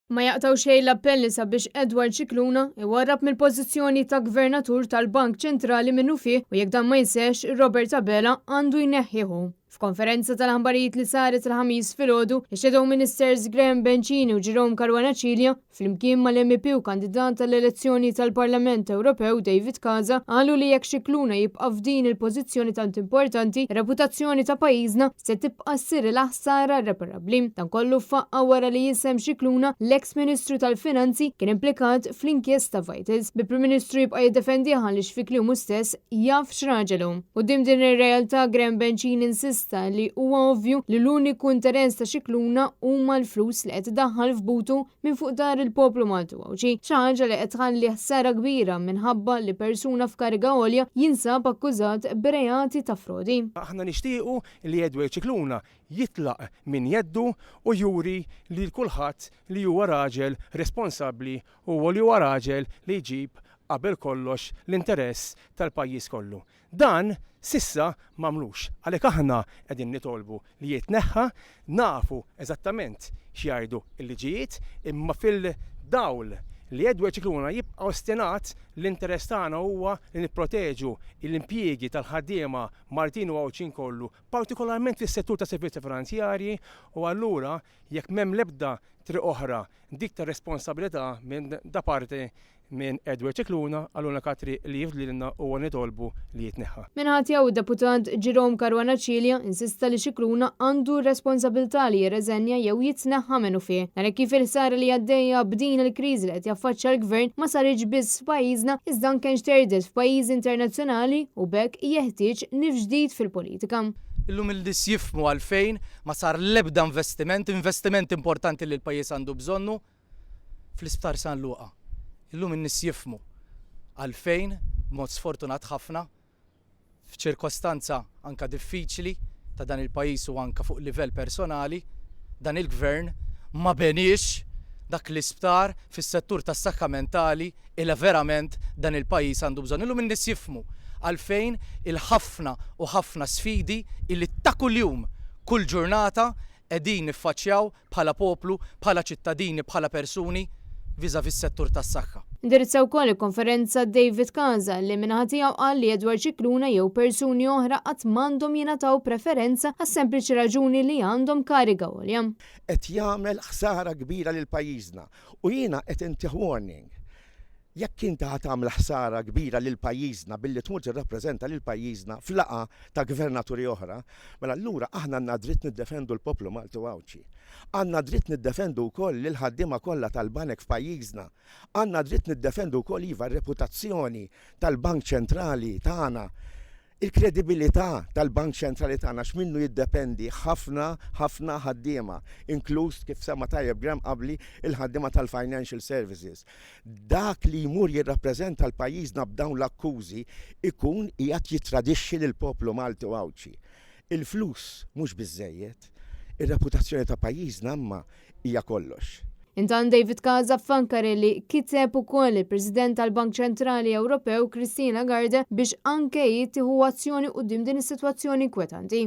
Ma jaqtgħu xejn l-appelli sabiex Edward Scicluna iwarrab mill-pożizzjoni ta' Gvernatur tal-Bank Ċentrali minnufih u jekk dan ma jseħħx Robert Abela għandu jneħħih hu. F'konferenza tal-aħbarijiet li saret il-Ħamis filgħodu, ix-Shadow Ministers Graham Bencini u Jerome Caruana Cilia flimkien mal-MEP u kandidat tal-elezzjoni tal-Parlament Ewropew David Casa qalu li jekk Scicluna jibqa' f'din il-pożizzjoni tant importanti, ir-reputazzjoni ta' pajjiżna se tibqa' ssirilha ħsara irreparabbli. Dan kollu faqqa' wara li isem Scicluna, l-eks Ministru tal-Finanzi, kien implikat fl-inkjesta Vitals, bil-Prim Ministru jibqa' jiddefendih għaliex fi kliemu stess jaf x'raġel hu. Quddiem din ir-realtà Graham Bencini insista li huwa ovvju li l-uniku interess ta' Scicluna huma l-flus li qed idaħħal f'butu minn fuq dar il-poplu Malti u Għawdxi, xi ħaġa li qed tħalli ħsara kbira minħabba li persuna f'kariga għolja jinsab akkużat b'reati ta' frodi. Aħna nixtiequ li Edward Scicluna jitlaq minn jeddu u juri lil kulħadd li huwa raġel responsabbli u li huwa raġel li jġib qabel kollox l-interess tal-pajjiż kollu. Dan s'issa m'għamlux. Għalhekk aħna qegħdin nitolbu li jitneħħa, nafu eżattament x'jgħidu l-liġijiet, imma fil-dawl li Edward Scicluna jibqa' ostinat, l-interess tagħna huwa li nipproteġu l-impjiegi tal-ħaddiema Maltin u Għawdxin kollu, partikolarment fis-settur tas-servizzi finanzjarji u allura jekk m'hemm l-ebda triq oħra dik tar-responsabilità minn da parti minn Edward Scicluna għal unika triq li jifdlilna huwa nitolbu li jitneħħa. Min-naħa tiegħu d-Deputat Jerome Caruana Cilia insista li Scicluna għandu r-responsabilità li jirreżenja jew jitneħħa minnufih. Dan hekk kif il-ħsara li għaddejja b'din il-kriżi li qed jaffaċċja l-Gvern ma saritx biss f'pajjiżna iżda anke nxterdet f'pajjiżi internazzjonali u b'hekk jeħtieġ nifs ġdid fil-politika. Illum il-nies jifhmu għalfejn ma sar l-ebda investiment, investiment importanti li l-pajjiż għandu bżonnu, fl-Isptar San Luqa. Illum in-nies jifhmu għalfejn, b'mod sfortunat ħafna, f'ċirkostanza anke diffiċli ta' dan il-pajjiż u anke fuq livell personali, dan il-Gvern ma beniex dak l-isptar fis-settur tas-saħħa mentali ilha verament dan il-pajjiż għandu bżonn. Illum in-nies jifhmu għalfejn il-ħafna u ħafna sfidi illi ta' kuljum, kull ġurnata qegħdin niffaċċjaw bħala poplu, bħala ċittadini, bħala persuni vis-à-vis s-settur tas-saħħa. Indirizza wkoll il-konferenza David Casa li min-naħa tiegħu qal li Edward Scicluna jew persuni oħra qatt m'għandhom jingħataw preferenza għas-sempliċi raġuni li għandhom kariga għolja. Qed jagħmel ħsara kbira lil pajjiżna u jiena qed intih warning. Jekk inti ħa tagħmel ħsara kbira lil pajjiżna billi tmur tirrappreżenta lil pajjiżna f'laqgħa ta' gvernaturi oħra, mela allura aħna għandna dritt niddefendu l-poplu Malti u Għawdxi. Għandna dritt niddefendu wkoll lill-ħaddiema kollha tal-banek f'pajjiżna. Għandna dritt niddefendu wkoll iva r-reputazzjoni tal-Bank Ċentrali tagħna. Il-kredibilità tal-Bank Ċentrali tagħna għax minnu jiddependi ħafna, ħafna ħaddiema, inkluż kif semma tajjeb Graham qabli, il-ħaddiema tal-financial services. Dak li jmur jirrappreżenta 'l pajjiżna b'dawn l-akkużi jkun qiegħed jittradixxi lill-poplu Malti u Għawdxi. Il-flus mhux biżżejjed, ir-reputazzjoni ta' pajjiżna imma hija kollox. Intant David Casa fakkar li kiteb ukoll il-President tal-Bank Ċentrali Ewropew Christine Lagarde biex anke hi tieħu azzjoni quddiem din is-sitwazzjoni inkwetanti.